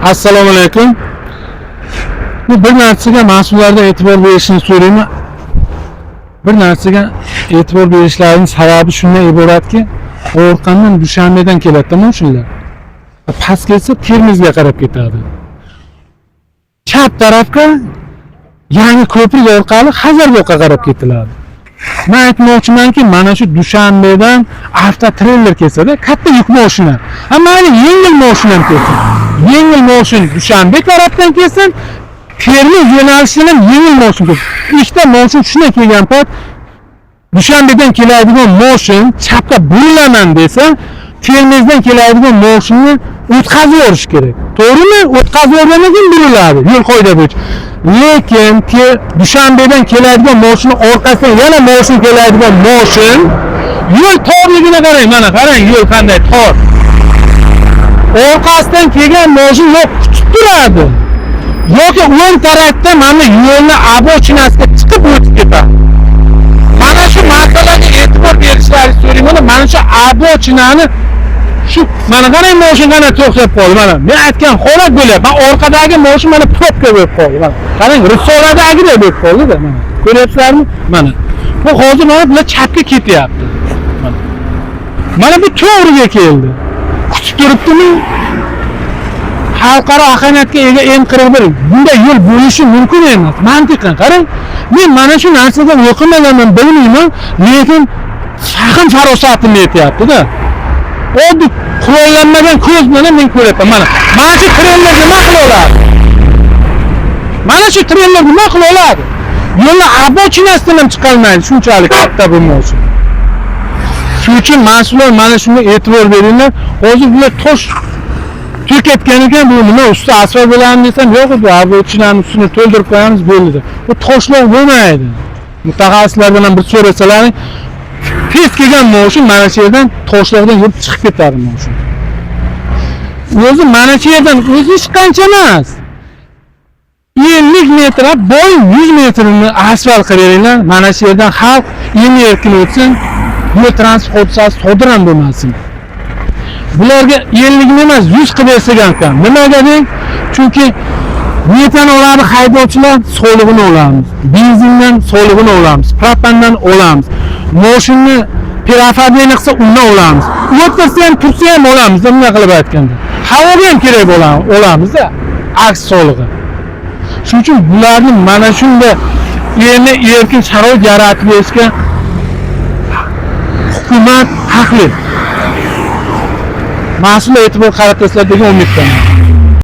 Assalomu alaykum. Bu bir narsaga mas'ullardan e'tibor berishini so'rayman. Bir narsaga e'tibor berishlarining sababi shundan iboratki, Qo'rqondan, Dushanbedan keladi mashinalar. Past kelsa, Termizga qarab ketadi. Chap tarafga, yangi ko'prik orqali Xazarboqqa qarab ketiladi. Men aytmoqchimanki, mana shu Dushanbedan avtotreyler kelsa-da, katta yuk mashina. Ha, mayli, yengil mashina ham kelsin. Yengil mashina Dushanbe tarafdan kelsin, Termiz yo'nalishidan ham yengil mashina kelsin. Ikkita mashina shunday kelgan payt, Dushanbedan keladigan mashina chapga burilaman desa, Termizdan keladigan mashinani o'tkazib yuborish kerak. To'g'rimi? O'tkazib yuborgandan keyin buriladi, yo'l qoida bo'yicha. Lekin Dushanbedan keladigan mashina orqasidan yana mashina keladigan mashina, yo'l torligini qarang, mana qarang, yo'l qanday tor. Orqasidan kelgan mashina yo'q, kutib turadi. Yoki o'ng tarafda mana yo'lni обочина siga chiqib o'tib ketadi. Mana shu masalaga e'tibor berishlarini so'rayman. Mana shu обочина ni shu, mana qarang, mashina qanday to'xtab qoldi. Mana men aytgan holat bo'lyapti. Mana orqadagi mashina mana probka bo'lib qoldi. Mana qarang, risoladagidek bo'lib qoldi-da, mana. Ko'ryapsizlarmi? Mana. Bu hozir mana bular chapga ketyapti. Mana. Mana bu to'g'riga keldi. Kutib turibdimi? Xalqaro ahamiyatga ega M41, bunday yo'l bo'lishi mumkin emas. Mantiqan qarang. Men mana shu narsadan o'qimaganman, bilmayman, lekin fahm farosatim yetyapti-da. Oddiy qurollanmagan ko'z bilan men ko'ryapman. Mana, mana shu treyler nima qila oladi? Mana shu treyler nima qila oladi? Yo'lni обочина sidan ham chiqolmaydi, shunchalik katta bu mashina. Shuning uchun mas'ullar, mana shunga e'tibor beringlar. Hozir bular tosh to'kayotgan ekan, bu nima, usti asfalt bo'ladimi desam, yo'q, bu обочина ni ustini to'ldirib qo'yamiz, bo'ldi. Bu toshloq bo'lmaydi. Mutaxassislardan ham bir so'rasalaring, tez kelgan moshin mana shu yerdan, toshloqdan yurib chiqib ketadi moshin. O'zi mana shu yerdan o'zi hech qancha emas. 50 metr, boy 100 metrini asfalt qilib beringlar. Mana shu yerdan xalq emin erkin o'tsin. Yo'l transport hodisasi sodir ham bo'lmasin. Bularga 50 emas, 100 qilib bersak ham kam. Nimaga deng? Chunki netan oladi haydovchilar, solig'ini olamiz. Benzindan solig'ini olamiz, propandan olamiz. Moshinni переоформление qilsa, undan olamiz. O'tirsa ham, tursa ham olamiz, bunday qilib aytganda. Havoga ham kerak bo'ladi, olamizda aks solig'i. Shuning uchun bularni mana shunday endi erkin sharoit yaratib berishga hukumat haqli. Mas'ul e'tibor qaratasizlar degan umiddaman.